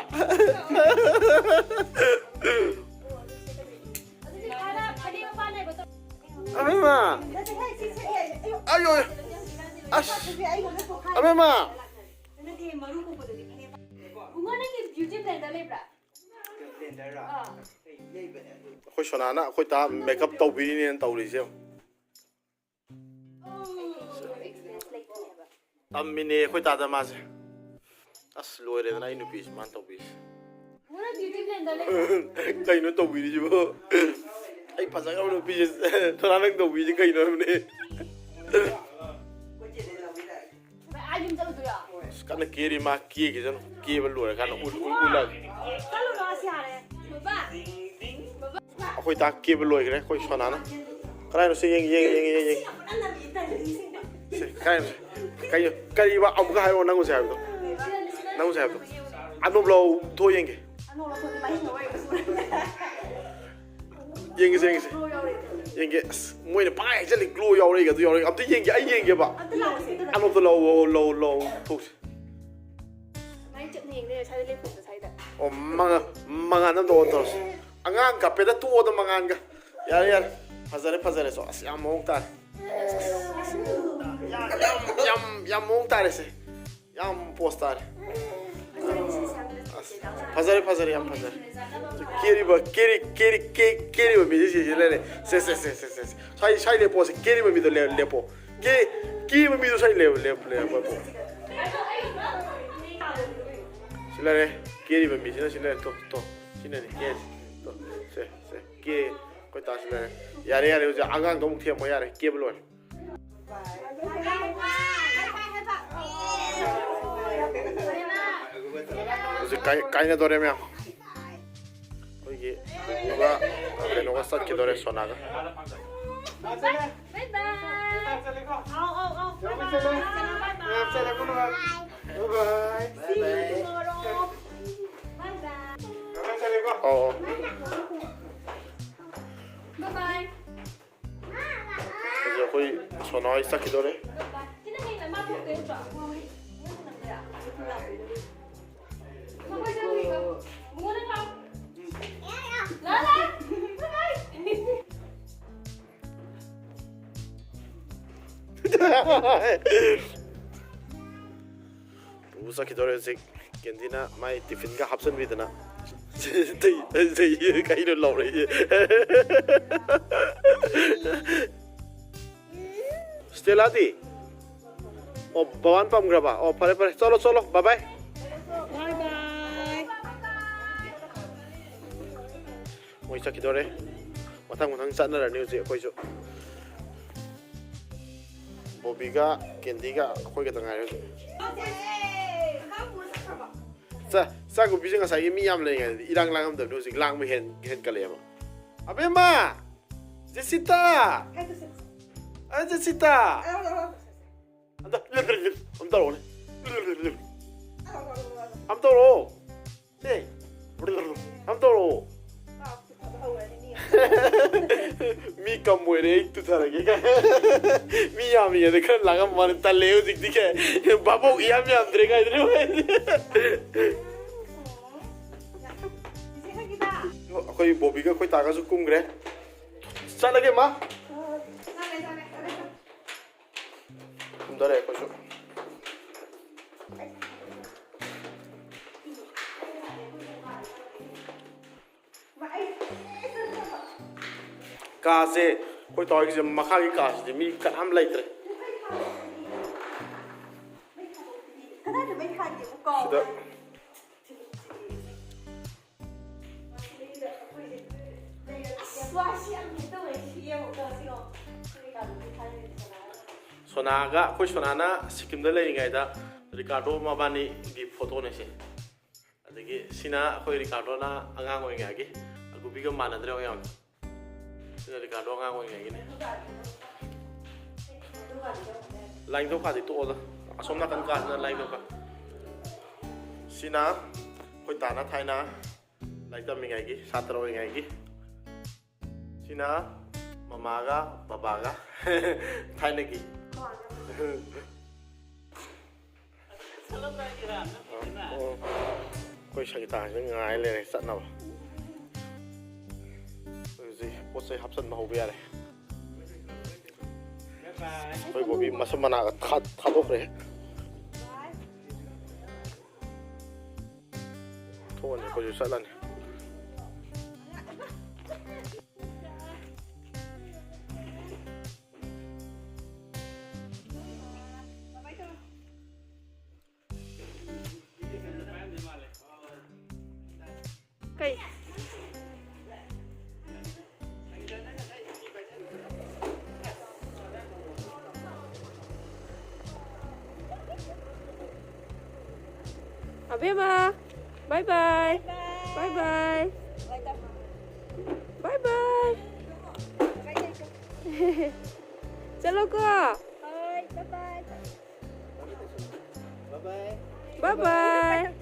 ꯑꯕꯦꯝꯃ! ꯑꯌꯣ! ꯑꯁ! ꯑꯕꯦꯝꯃ! ꯕꯨꯡꯉꯣ, ꯅꯪꯒꯤ ꯕ꯭ꯌꯨꯇꯤ ꯕ꯭ꯂꯦꯟꯗꯔ ꯂꯩꯕ꯭ꯔꯥ? ꯕ꯭ꯂꯦꯟꯗꯔꯔꯣ? ꯑꯥ꯫ ꯑꯩ ꯂꯩꯕꯅꯦ ꯑꯗꯨ꯫ ꯑꯩꯈꯣꯏ ꯁꯣꯅꯥꯅ ꯑꯩꯈꯣꯏ ꯗꯥ ꯃꯦꯀꯞ ꯇꯧꯕꯤꯔꯤꯅꯦꯅ ꯇꯧꯔꯤꯁꯦ ꯌꯦꯡꯉꯨ꯫ ꯇꯝꯃꯤꯅꯦ ꯑꯩꯈꯣꯏ ꯇꯥꯗ ꯃꯥꯁꯦ꯫ ꯑꯁ, ꯂꯣꯏꯔꯦꯗꯅ ꯑꯩ ꯅꯨꯄꯤꯁꯤ ꯃꯥꯅ ꯇꯧꯕꯤꯁꯦ꯫ ꯀꯩꯅꯣ ꯇꯧꯕꯤꯔꯤꯁꯤꯕꯣ? ꯑꯩ ꯐꯖꯈ꯭ꯔꯕ ꯅꯨꯄꯤꯁꯦ ꯊꯣꯔꯥ ꯅꯪ ꯇꯧꯕꯤꯁꯦ ꯀꯩꯅꯣ ꯍꯥꯏꯕꯅꯦ? ꯑꯁ, ꯀꯟꯅ ꯀꯦꯔꯤ ꯃꯥ꯫ ꯀꯦꯈꯤꯁꯅꯨ꯫ ꯀꯦꯕ ꯂꯣꯏꯔꯀꯥꯟꯗ ꯎꯠ- ꯎꯠ- ꯎꯠꯂꯒꯦ꯫ ꯑꯩꯈꯣꯏ ꯇꯥ ꯀꯦꯕ ꯂꯣꯏꯈ꯭ꯔꯦ ꯑꯩꯈꯣꯏ ꯁꯣꯅꯥꯅ꯫ ꯀꯗꯥꯏꯅꯣ ꯁꯤ? ꯌꯦꯡ ꯌꯦꯡ ꯌꯦꯡ ꯌꯦꯡ ꯌꯦꯡ꯫ ꯁꯤ ꯀꯗꯥꯏꯅꯣ ꯁꯤ? ꯀꯩꯅꯣ? ꯀꯔꯤꯕ? ꯑꯃꯨꯛꯀ ꯍꯥꯏꯔꯛꯑꯣ ꯅꯪ ꯍꯧꯖꯤꯛ ꯍꯥꯏꯕꯗꯣ꯫ ꯅꯪ ꯍꯧꯖꯤꯛ ꯍꯥꯏꯕꯗꯣ꯫ ꯑꯅꯣꯞ ꯂꯧꯊꯣꯛ ꯌꯦꯡꯒꯦ꯫ ꯌꯦꯡꯒꯦꯁꯦ, ꯌꯦꯡꯒꯦꯁꯦ꯫ ꯌꯦꯡꯒꯦ꯫ ꯑꯁ, ꯃꯣꯏꯅ ꯄꯥꯏ ꯍꯥꯏꯖꯜꯂꯤ꯫ ꯒ꯭ꯂꯣ ꯌꯥꯎꯔꯛꯏꯒ ꯑꯗꯨ ꯌꯥꯎꯔꯛꯏꯒ꯫ ꯑꯝꯇ ꯌꯦꯡꯒꯦ, ꯑꯩ ꯌꯦꯡꯒꯦꯕ꯫ ꯑꯝꯇ ꯂꯥꯛꯑꯣꯁꯦ, ꯑꯝꯇ ꯂꯥꯛꯑꯣꯁꯦ꯫ ꯑꯅꯣꯞꯇꯣ ꯂꯧ, ꯂꯧ, ꯂꯧ, ꯂꯧ, ꯊꯣꯛꯁꯦ꯫ ꯁꯨꯃꯥꯏꯅ ꯆꯠꯅ ꯌꯦꯡꯗꯣꯏꯅꯦ, ꯁ꯭ꯋꯥꯏꯗ ꯂꯦꯞꯄꯣꯕ, ꯁ꯭ꯋꯥꯏꯗ꯫ ꯑꯣ, ꯃꯉꯥ-, ꯃꯉꯥꯟꯗ ꯑꯝꯇ ꯑꯣꯟ ꯇꯧꯔꯁꯤ꯫ ꯑꯉꯥꯡ ꯀꯞꯄꯦꯗ, ꯇꯣꯛꯑꯣꯗ ꯃꯉꯥꯟꯒ꯫ ꯌꯥꯔꯦ, ꯌꯥꯔꯦ꯫ ꯐꯖꯔꯦ, ꯐꯖꯔꯦ꯫ ꯁꯣ, ꯑꯁ, ꯌꯥꯝ ꯃꯑꯣꯡ ꯇꯥꯔꯦ꯫ ꯌꯥꯝ, ꯌꯥꯝ, ꯌꯥꯝ ꯃꯑꯣꯡ ꯇꯥꯔꯦ ꯁꯦ꯫ ꯌꯥꯝ ꯄꯣꯁ ꯇꯥꯔꯦ꯫ ꯑꯁ, ꯐꯖꯔꯦ, ꯐꯖꯔꯦ, ꯌꯥꯝ ꯐꯖꯔꯦ꯫ ꯀꯦꯔꯤꯕ, ꯀꯦꯔꯤ-, ꯀꯦꯔꯤ-, ꯀꯦ-, ꯀꯦꯔꯤꯕ ꯃꯤꯁꯦ ꯁꯤꯁꯤ ꯂꯩꯔꯦ꯫ ꯁꯦ, ꯁꯦ, ꯁꯦ, ꯁꯦ, ꯁꯦ, ꯁꯦ꯫ ꯁ꯭ꯋꯥꯏ, ꯁ꯭ꯋꯥꯏ ꯂꯦꯞꯄꯣꯁꯦ꯫ ꯀꯦꯔꯤꯕ ꯃꯤꯗꯣ ꯂꯦꯞ-, ꯂꯦꯞꯄꯣ꯫ ꯀꯦ-, ꯀꯦꯕ ꯃꯤꯗꯣ ꯁ꯭ꯋꯥꯏ ꯂꯦꯞ-, ꯂꯦꯞ-, ꯂꯦꯞꯄꯣ꯫ ꯁꯤ ꯂꯩꯔꯦ꯫ ꯀꯦꯔꯤꯕ ꯃꯤꯁꯤꯅ ꯁꯤ ꯂꯩꯔꯦ꯫ ꯇꯣ, ꯇꯣ꯫ ꯁꯤꯅꯅꯦ ꯀꯦꯔꯤꯁꯦ꯫ ꯇꯣ, ꯁꯦ, ꯁꯦ꯫ ꯀꯦ-, ꯑꯩꯈꯣꯏ ꯇꯥꯁꯤ ꯂꯩꯔꯦ꯫ ꯌꯥꯔꯦ, ꯌꯥꯔꯦ꯫ ꯍꯧꯖꯤꯛ ꯑꯉꯥꯡꯗꯣ ꯑꯃꯨꯛ ꯊꯦꯝꯃꯣ ꯌꯥꯔꯦ꯫ ꯀꯦꯕ ꯂꯣꯏꯔꯦ꯫ ꯍꯧꯖꯤꯛ ꯀꯥꯏ-, ꯀꯥꯏꯅꯗꯣꯔꯦ ꯃꯌꯥꯝ꯫ ꯑꯩꯈꯣꯏꯒꯤ ꯄꯨꯄꯨꯒ ꯀꯩꯅꯣꯒ ꯆꯠꯈꯤꯗꯣꯔꯦ ꯁꯣꯅꯥꯒ꯫ Bye bye. ꯑꯧ, ꯑꯧ, ꯑꯧ꯫ Bye bye. Bye bye. See you tomorrow. Bye bye. ꯑꯧ, ꯑꯧ꯫ Bye bye. ꯍꯧꯖꯤꯛ ꯑꯩꯈꯣꯏ ꯁꯣꯅꯥ ꯍꯣꯏ ꯆꯠꯈꯤꯗꯣꯔꯦ꯫ ꯄꯨꯄꯨ ꯆꯠꯈꯤꯗꯣꯔꯦ ꯍꯧꯖꯤꯛ꯫ ꯀꯦꯟꯗꯤꯅ ꯃꯥꯏ ꯇꯤꯐꯤꯟꯒ ꯍꯥꯞꯆꯤꯟꯕꯤꯗꯅ꯫ ꯀꯩꯅꯣ ꯂꯥꯎꯔꯛꯏꯁꯦ? ꯁ꯭ꯇꯦꯂꯥꯗꯤ? ꯑꯣ, ꯕꯕꯥꯅ ꯄꯝꯈ꯭ꯔꯕ? ꯑꯣ, ꯐꯔꯦ, ꯐꯔꯦ, ꯆꯠꯂꯣ, ꯆꯠꯂꯣ, bye bye. Bye bye. ꯃꯣꯏ ꯆꯠꯈꯤꯗꯣꯔꯦ꯫ ꯃꯊꯪ ꯃꯊꯪ ꯆꯠꯅꯔꯅꯤ ꯍꯧꯖꯤꯛ ꯑꯩꯈꯣꯏꯁꯨ꯫ ꯕꯣꯕꯤꯒ ꯀꯦꯟꯗꯤꯒ ꯑꯩꯈꯣꯏ ꯈꯛꯇ ꯉꯥꯏꯔꯦ ꯍꯧꯖꯤꯛ꯫ ꯆꯥ-, ꯆꯥꯛꯒꯨꯝꯕꯤꯁꯦ ꯉꯁꯥꯏꯒꯤ ꯃꯤ ꯌꯥꯝ ꯂꯩꯔꯤꯉꯩꯗꯗꯤ ꯏꯔꯥꯡ ꯂꯥꯡꯉꯝꯗꯕꯅꯤ, ꯍꯧꯖꯤꯛ ꯂꯥꯡꯕ ꯍꯦꯟ-, ꯍꯦꯟꯀꯠꯂꯛꯑꯦꯕ꯫ ꯑꯕꯦꯝꯃ! ꯖꯦꯁꯤꯇꯥ! ꯑ, ꯖꯦꯁꯤꯇꯥ! ꯑꯝꯇ, ꯑꯝꯇ ꯇꯧꯔꯛꯑꯣꯅꯦ꯫ ꯑꯝꯇ ꯇꯧꯔꯛꯑꯣ꯫ ꯁꯦ꯫ ꯑꯝꯇ ꯇꯧꯔꯛꯑꯣ꯫ ꯃꯤ ꯀꯝ ꯑꯣꯏꯔꯦ, ꯑꯩ ꯇꯨꯊꯔꯒꯦ ꯀꯥꯏ꯫ ꯃꯤ ꯌꯥꯝꯃꯤꯉꯩꯗ ꯈꯔ ꯂꯥꯡꯉꯝꯕ ꯋꯥꯅꯤ, ꯇꯜꯂꯦ ꯍꯧꯖꯤꯛꯇꯤ ꯀꯥꯏ꯫ ꯚꯥꯕꯣꯛ ꯏꯌꯥꯝ ꯌꯥꯝꯗ꯭ꯔꯦ ꯀꯥꯏꯗꯨꯅꯦ꯫ ꯑꯩꯈꯣꯏ ꯕꯣꯕꯤꯒ ꯑꯩꯈꯣꯏ ꯇꯥꯒꯁꯨ ꯀꯨꯝꯈ꯭ꯔꯦ꯫ ꯆꯠꯂꯒꯦ, ꯃꯥ꯫ ꯀꯨꯝꯊꯔꯦ ꯑꯩꯈꯣꯏꯁꯨ꯫ ꯀꯥꯁꯦ, ꯑꯩꯈꯣꯏ ꯇꯥꯍꯣꯏꯒꯤꯁꯦ, ꯃꯈꯥꯒꯤ ꯀꯥꯁꯤꯗꯤ ꯃꯤ ꯀꯅꯥꯝ ꯂꯩꯇ꯭ꯔꯦ꯫ ꯁꯤꯗ ꯁꯣꯅꯥꯒ, ꯑꯩꯈꯣꯏ ꯁꯣꯅꯥꯅ ꯁꯤꯛꯀꯤꯝꯗ ꯂꯩꯔꯤꯉꯩꯗ ꯔꯤꯀꯥꯔꯗꯣ ꯃꯕꯥꯅꯤꯒꯤ ꯐꯣꯇꯣꯅꯦ ꯁꯤ꯫ ꯑꯗꯒꯤ ꯁꯤꯅ ꯑꯩꯈꯣꯏ ꯔꯤꯀꯥꯔꯗꯣꯅ ꯑꯉꯥꯡ ꯑꯣꯏꯔꯤꯉꯩꯒꯤ, ꯑꯒꯨꯕꯤꯒ ꯃꯥꯟꯅꯗ꯭ꯔꯦ ꯌꯥꯝ꯫ ꯁꯤꯅ ꯔꯤꯀꯥꯔꯗꯣ ꯑꯉꯥꯡ ꯑꯣꯏꯔꯤꯉꯩꯒꯤꯅꯦ꯫ ꯂꯥꯏꯅꯤꯡꯊꯧ ꯀꯥꯗꯤ ꯇꯣꯛꯑꯣꯗ꯫ ꯑꯁꯣꯝ ꯅꯥꯀꯟ ꯀꯥꯁꯤꯅ ꯂꯥꯏꯅꯤꯡꯊꯧ ꯀꯥ꯫ ꯁꯤꯅ ꯑꯩꯈꯣꯏ ꯇꯥꯅ ꯊꯥꯏꯅ ꯂꯥꯏꯔꯤꯛ ꯇꯝꯃꯤꯉꯩꯒꯤ, ꯁꯥꯇ꯭ꯔ ꯑꯣꯏꯔꯤꯉꯩꯒꯤ꯫ ꯁꯤꯅ ꯃꯃꯥꯒ ꯕꯕꯥꯒ ꯊꯥꯏꯅꯒꯤ꯫ ꯑꯣ, ꯑꯩꯈꯣꯏ ꯁꯪꯒꯤꯇꯥꯁꯤꯅ ꯉꯥꯏ ꯂꯩꯔꯦ ꯆꯠꯅꯕ꯫ ꯍꯧꯖꯤꯛ ꯄꯣꯠ ꯆꯩ ꯍꯥꯞꯆꯤꯟꯕ ꯍꯧꯕ ꯌꯥꯔꯦ꯫ ꯑꯩꯈꯣꯏ ꯕꯣꯕꯤ ꯃꯁꯝ ꯃꯅꯥꯒ ꯊꯥ-, ꯊꯥꯗꯣꯛꯈ꯭ꯔꯦ꯫ ꯊꯣꯛꯑꯅꯤ, ꯑꯩꯈꯣꯏꯁꯨ ꯆꯠꯂꯅꯤ꯫ ꯑꯕꯦꯝꯃ, bye bye. Bye bye. Bye bye. ꯆꯠꯂꯣꯀꯣ. Bye bye. Bye bye.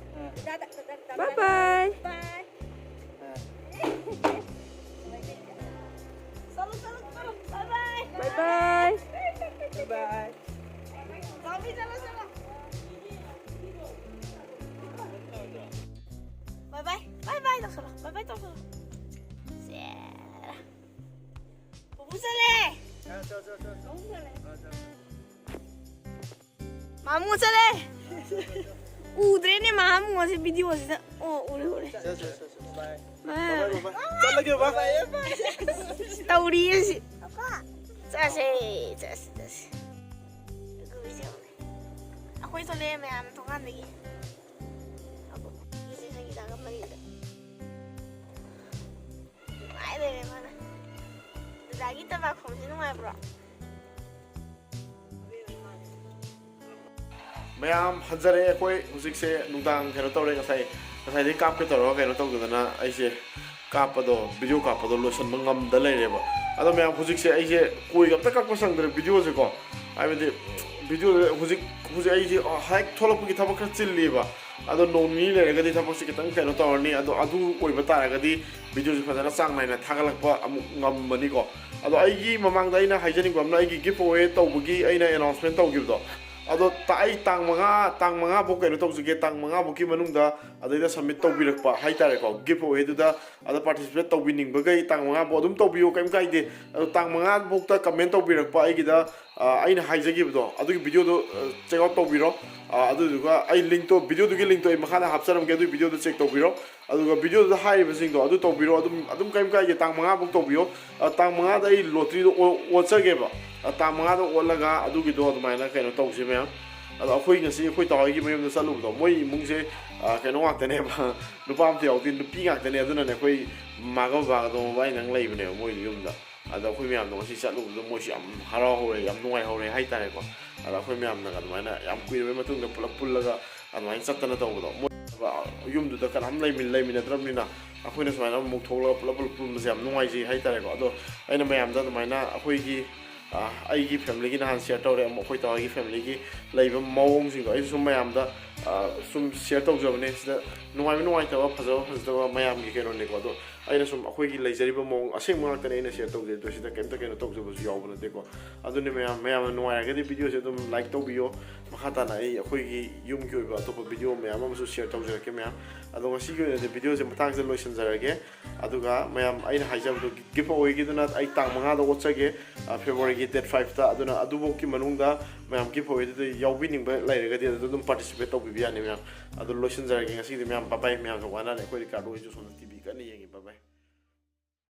Bye bye. Bye bye. Bye bye. Bye bye. Bye bye ꯇꯧꯁꯜꯂꯣ. Bye bye ꯇꯧꯁꯜꯂꯣ. ꯁꯦ꯫ ꯄꯨꯄꯨ ꯆꯠꯂꯦ꯫ ꯃꯥꯃꯨ ꯆꯠꯂꯦ꯫ ꯎꯗ꯭ꯔꯦꯅꯦ ꯃꯥꯃꯨ ꯉꯁꯤ videoꯁꯤꯗ꯫ ꯑꯣ, ꯎꯔꯦ, ꯎꯔꯦ꯫ ꯆꯠ, ꯆꯠ, ꯆꯠ, ꯆꯠ꯫ Bye꯫ Bye꯫ Bye, bye, bye꯫ ꯆꯠꯂꯒꯦ, bye꯫ ꯇꯧꯔꯤꯌꯦ ꯁꯤ꯫ ꯆꯠꯁꯦ, ꯆꯠꯁꯦ, ꯆꯠꯁꯦ꯫ ꯑꯩꯈꯣꯏ ꯊꯣꯛꯂꯛꯑꯦ ꯃꯌꯥꯝ ꯊꯣꯡꯒꯥꯟꯗꯒꯤ꯫ ꯑꯕꯣꯛ, ꯏꯆꯦ ꯁꯪꯒꯤꯇꯥꯒ ꯃꯔꯤꯗ꯫ ꯅꯨꯡꯉꯥꯏ ꯂꯩꯔꯦ ꯃꯥꯅ꯫ ꯗꯗꯥꯒꯤ ꯇꯕꯥꯈꯣꯡꯁꯦ ꯅꯨꯡꯉꯥꯏꯕ꯭ꯔꯣ? ꯃꯌꯥꯝ ꯍꯟꯖꯔꯛꯑꯦ꯫ ꯑꯩꯈꯣꯏ ꯍꯧꯖꯤꯛꯁꯦ ꯅꯨꯡꯗꯥꯡ ꯀꯩꯅꯣ ꯇꯧꯔꯦ꯫ ꯉꯁꯥꯏ, ꯉꯁꯥꯏꯗꯩ ꯀꯥꯞꯀꯦ ꯇꯧꯔꯒ ꯀꯩꯅꯣ ꯇꯧꯗꯗꯅ ꯑꯩꯁꯦ ꯀꯥꯞꯄꯗꯣ, video ꯀꯥꯞꯄꯗꯣ ꯂꯣꯏꯁꯤꯟꯕ ꯉꯝꯗ ꯂꯩꯔꯦꯕ꯫ ꯑꯗꯣ ꯃꯌꯥꯝ, ꯍꯧꯖꯤꯛꯁꯦ ꯑꯩꯁꯦ ꯀꯣꯏꯒ ꯑꯝꯇ ꯀꯛꯄ ꯁꯪꯗ꯭ꯔꯦ videoꯁꯦꯀꯣ꯫ ꯍꯥꯏꯕꯗꯤ videoꯗ ꯍꯧꯖꯤꯛ, ꯍꯧꯖꯤꯛ ꯑꯩꯁꯦ, ꯑ, ꯍꯦꯛ ꯊꯣꯛꯂꯛꯄꯒꯤ ꯊꯕꯛ ꯈꯔ ꯆꯤꯜꯂꯤꯕ꯫ ꯑꯗꯣ ꯅꯣꯡ ꯅꯤꯅꯤ ꯂꯩꯔꯒꯗꯤ ꯊꯕꯛꯁꯦ ꯈꯤꯇꯪ ꯀꯩꯅꯣ ꯇꯧꯔꯅꯤ꯫ ꯑꯗꯣ ꯑꯗꯨ ꯑꯣꯏꯕ ꯇꯥꯔꯒꯗꯤ videoꯁꯦ ꯐꯖꯅ ꯆꯥꯡ ꯅꯥꯏꯅ ꯊꯥꯒꯠꯂꯛꯄ ꯑꯃꯨꯛ ꯉꯝꯃꯅꯤꯀꯣ꯫ ꯑꯗꯣ ꯑꯩꯒꯤ ꯃꯃꯥꯡꯗ ꯑꯩꯅ ꯍꯥꯏꯖꯅꯤꯡꯕ ꯑꯃꯅ, ꯑꯩꯒꯤ giveaway ꯇꯧꯕꯒꯤ ꯑꯩꯅ announcement ꯇꯧꯈꯤꯕꯗꯣ, ꯑꯗꯣ ꯇ-, ꯑꯩ ꯇꯥꯡ ꯃꯉꯥ, ꯇꯥꯡ ꯃꯉꯥ ꯐꯥꯎ ꯀꯩꯅꯣ ꯇꯧꯖꯒꯦ, ꯇꯥꯡ ꯃꯉꯥ ꯐꯥꯎꯒꯤ ꯃꯅꯨꯡꯗ ꯑꯗꯩꯗ submit ꯇꯧꯕꯤꯔꯛꯄ ꯍꯥꯏꯇꯥꯔꯦꯀꯣ꯫ Giveawayꯗꯨꯗ ꯑꯗ participate ꯇꯧꯕꯤꯅꯤꯡꯕꯈꯩ ꯇꯥꯡ ꯃꯉꯥ ꯐꯥꯎ ꯑꯗꯨꯝ ꯇꯧꯕꯤꯌꯨ, ꯀꯩꯝ ꯀꯥꯏꯗꯦ꯫ ꯑꯗꯣ ꯇꯥꯡ ꯃꯉꯥ ꯐꯥꯎꯇ comment ꯇꯧꯕꯤꯔꯛꯄ ꯑꯩꯒꯤꯗ, ꯑ, ꯑꯩꯅ ꯍꯥꯏꯖꯈꯤꯕꯗꯣ ꯑꯗꯨꯒꯤ videoꯗꯣ, ꯑ, check out ꯇꯧꯕꯤꯔꯣ꯫ ꯑ, ꯑꯗꯨꯗꯨꯒ ꯑꯩ linkꯇꯣ, videoꯗꯨꯒꯤ linkꯇꯣ ꯑꯩ ꯃꯈꯥꯗ ꯍꯥꯞꯆꯔꯝꯒꯦ, ꯑꯗꯨꯒꯤ videoꯗꯣ check ꯇꯧꯕꯤꯔꯣ꯫ ꯑꯗꯨꯒ videoꯗꯨꯗ ꯍꯥꯏꯔꯤꯕꯁꯤꯡꯗꯣ ꯑꯗꯨ ꯇꯧꯕꯤꯔꯣ, ꯑꯗꯨꯝ, ꯑꯗꯨꯝ ꯀꯩꯝ ꯀꯥꯏꯗꯦ, ꯇꯥꯡ ꯃꯉꯥ ꯐꯥꯎ ꯇꯧꯕꯤꯌꯣ꯫ ꯑ, ꯇꯥꯡ ꯃꯉꯥꯗ ꯑꯩ lotteryꯗꯣ ꯑꯣ-, ꯑꯣꯠꯆꯒꯦꯕ꯫ ꯑ, ꯇꯥꯡ ꯃꯉꯥꯗ ꯑꯣꯠꯂꯒ ꯑꯗꯨꯒꯤꯗꯣ ꯑꯗꯨꯃꯥꯏꯅ ꯀꯩꯅꯣ ꯇꯧꯁꯦ ꯃꯌꯥꯝ꯫ ꯑꯗꯣ ꯑꯩꯈꯣꯏ ꯉꯁꯤ ꯑꯩꯈꯣꯏ ꯇꯥꯍꯣꯏꯒꯤ ꯃꯌꯨꯝꯗ ꯆꯠꯂꯨꯕꯗꯣ, ꯃꯣꯏ ꯏꯃꯨꯡꯁꯦ, ꯑ, ꯀꯩꯅꯣ ꯉꯥꯛꯇꯅꯦꯕ, ꯅꯨꯄꯥ ꯑꯝꯇ ꯌꯥꯎꯗꯦ, ꯅꯨꯄꯤ ꯉꯥꯛꯇꯅꯦ꯫ ꯑꯗꯨꯅꯅꯦ ꯑꯩꯈꯣꯏ ꯃꯥꯒ ꯕꯕꯥꯒꯗꯣ ꯃꯕꯥꯏꯅꯪ ꯂꯩꯕꯅꯦꯕ ꯃꯣꯏ ꯌꯨꯝꯗ꯫ ꯑꯗ ꯑꯩꯈꯣꯏ ꯃꯌꯥꯝꯗꯣ ꯉꯁꯤ ꯆꯠꯂꯨꯕꯗꯣ ꯃꯣꯏꯁꯨ ꯌꯥꯝ ꯍꯔꯥꯎꯍꯧꯔꯦ, ꯌꯥꯝ ꯅꯨꯡꯉꯥꯏꯍꯧꯔꯦ ꯍꯥꯏꯇꯥꯔꯦꯀꯣ꯫ ꯑꯗ ꯑꯩꯈꯣꯏ ꯃꯌꯥꯝꯅꯒ ꯑꯗꯨꯃꯥꯏꯅ ꯌꯥꯝ ꯀꯨꯏꯔꯕꯩ ꯃꯇꯨꯡꯗ ꯄꯨꯂꯞ ꯄꯨꯜꯂꯒ ꯑꯗꯨꯃꯥꯏꯅ ꯆꯠꯇꯅ ꯇꯧꯕꯗꯣ, ꯃꯣꯏ ꯌꯨꯝꯗꯨꯗ ꯀꯅꯥꯝ ꯂꯩꯃꯤ- ꯂꯩꯃꯤꯟꯅꯗ꯭ꯔꯕꯅꯤꯅ ꯑꯩꯈꯣꯏꯅ ꯁꯨꯃꯥꯏꯅ ꯑꯃꯨꯛ ꯊꯣꯛꯂꯒ ꯄꯨꯂꯞ ꯄꯨꯂꯞ ꯄꯨꯟꯕꯁꯦ ꯌꯥꯝ ꯅꯨꯡꯉꯥꯏꯖꯩ ꯍꯥꯏꯇꯥꯔꯦꯀꯣ꯫ ꯑꯗꯣ ꯑꯩꯅ ꯃꯌꯥꯝꯗ ꯑꯗꯨꯃꯥꯏꯅ ꯑꯩꯈꯣꯏꯒꯤ, ꯑ, ꯑꯩꯒꯤ ꯐꯦꯃꯤꯂꯤꯒꯤ ꯅꯍꯥꯟ ꯁꯤꯌꯔ ꯇꯧꯔꯦ, ꯑꯃꯨꯛ ꯑꯩꯈꯣꯏ ꯇꯥꯒꯤ ꯐꯦꯃꯤꯂꯤꯒꯤ ꯂꯩꯕ ꯃꯑꯣꯡꯁꯤꯡꯗꯣ ꯑꯩꯁꯨ ꯁꯨꯝ ꯃꯌꯥꯝꯗ, ꯑ, ꯁꯨꯝ ꯁꯤꯌꯔ ꯇꯧꯖꯕꯅꯦ꯫ ꯁꯤꯗ ꯅꯨꯡꯉꯥꯏꯕ ꯅꯨꯡꯉꯥꯏꯇꯕ, ꯐꯖꯕ ꯐꯖꯗꯕ ꯃꯌꯥꯝꯒꯤ ꯀꯩꯅꯣꯅꯤꯀꯣ꯫ ꯑꯗꯣ ꯑꯩꯅ ꯁꯨꯝ ꯑꯩꯈꯣꯏꯒꯤ ꯂꯩꯖꯔꯤꯕ ꯃꯑꯣꯡ ꯑꯁꯦꯡꯕ ꯉꯥꯛꯇꯅꯦ ꯑꯩꯅ ꯁꯤꯌꯔ ꯇꯧꯖꯩ꯫ ꯑꯗꯣ ꯁꯤꯗ ꯀꯩꯝꯇ ꯀꯩꯅꯣ ꯇꯧꯖꯕꯁꯨ ꯌꯥꯎꯕ ꯅꯠꯇꯦꯀꯣ꯫ ꯑꯗꯨꯅꯤ ꯃꯌꯥꯝ, ꯃꯌꯥꯝꯅ ꯅꯨꯡꯉꯥꯏꯔꯒꯗꯤ ꯚꯤꯗꯤꯑꯣꯁꯦ ꯑꯗꯨꯝ ꯂꯥꯏꯛ ꯇꯧꯕꯤꯌꯣ꯫ ꯃꯈꯥ ꯇꯥꯅ ꯑꯩ ꯑꯩꯈꯣꯏꯒꯤ ꯌꯨꯝꯒꯤ ꯑꯣꯏꯕ ꯑꯇꯣꯞꯄ ꯚꯤꯗꯤꯑꯣ ꯃꯌꯥꯝ ꯑꯃꯁꯨ ꯁꯤꯌꯔ ꯇꯧꯖꯔꯛꯀꯦ ꯃꯌꯥꯝ꯫ ꯑꯗꯣ ꯉꯁꯤꯒꯤ ꯑꯣꯏꯅꯗꯤ ꯚꯤꯗꯤꯑꯣꯁꯦ ꯃꯇꯥꯡꯁꯤꯗ ꯂꯣꯏꯁꯤꯟꯖꯔꯒꯦ꯫ ꯑꯗꯨꯒ ꯃꯌꯥꯝ, ꯑꯩꯅ ꯍꯥꯏꯖꯕꯗꯣ, ꯒꯤꯐ ꯑꯋꯦꯒꯤꯗꯨꯅ ꯑꯩ ꯇꯥꯡ ꯃꯉꯥꯗ ꯑꯣꯠꯆꯒꯦ, ꯑ, ꯐꯦꯕ꯭ꯔꯨꯋꯥꯔꯤꯒꯤ ꯗꯦꯠ ꯐꯥꯏꯚꯇ꯫ ꯑꯗꯨꯅ ꯑꯗꯨꯐꯥꯎꯒꯤ ꯃꯅꯨꯡꯗ ꯃꯌꯥꯝ ꯒꯤꯐ ꯑꯋꯦꯗꯨꯗ ꯌꯥꯎꯕꯤꯅꯤꯡꯕ ꯂꯩꯔꯒꯗꯤ ꯑꯗꯨꯗ ꯑꯗꯨꯝ ꯄꯥꯔꯇꯤꯁꯤꯄꯦꯠ ꯇꯧꯕꯤꯕ ꯌꯥꯅꯤ ꯃꯌꯥꯝ꯫ ꯑꯗꯨ ꯂꯣꯏꯁꯤꯟꯖꯔꯒꯦ ꯉꯁꯤꯗꯤ ꯃꯌꯥꯝ꯫ ꯕꯥꯏ ꯕꯥꯏ꯫ ꯃꯌꯥꯝꯁꯨ ꯋꯥꯅꯔꯦ꯫ ꯑꯩꯈꯣꯏ ꯔꯤꯀꯥꯔꯗꯣ ꯍꯣꯏꯁꯨ ꯁꯣꯝꯗ ꯇꯤ ꯚꯤ ꯀꯟꯅ ꯌꯦꯡꯉꯤ꯫ ꯕꯥꯏ ꯕꯥꯏ꯫